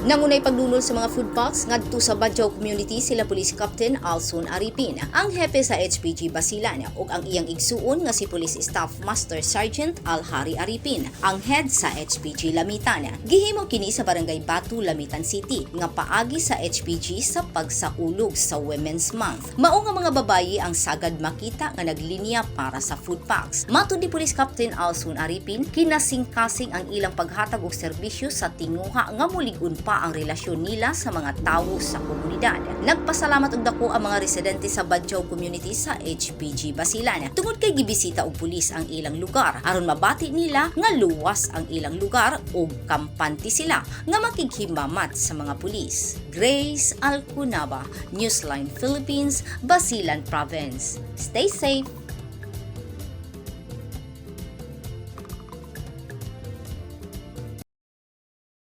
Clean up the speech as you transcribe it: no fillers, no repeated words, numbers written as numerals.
Nangunay paglunol sa mga food packs ngadto sa Badjao community sila Police Captain Alson Aripin, ang hepe sa HPG Basilan, ug ang iyang igsuon nga si Police Staff Master Sergeant Alhari Aripin, ang head sa HPG Lamitan. Gihimo kini sa Barangay Batu, Lamitan City nga paagi sa HPG sa pagsaulog sa Women's Month. Mao nga mga babayi ang sagad makita nga naglinya para sa food packs. Matud ni Police Captain Alson Aripin, kinasingkasing ang ilang paghatag og serbisyo sa tinguha nga mulig-on pa ang relasyon nila sa mga tawo sa komunidad. Nagpasalamat og dako ang mga residente sa Badjao community sa HPG Basilan tungod kay gibisita og pulis ang ilang lugar aron mabati nila nga luwas ang ilang lugar ug kampante sila nga makighimamat sa mga pulis. Grace Alcunaba, Newsline Philippines, Basilan Province. Stay safe.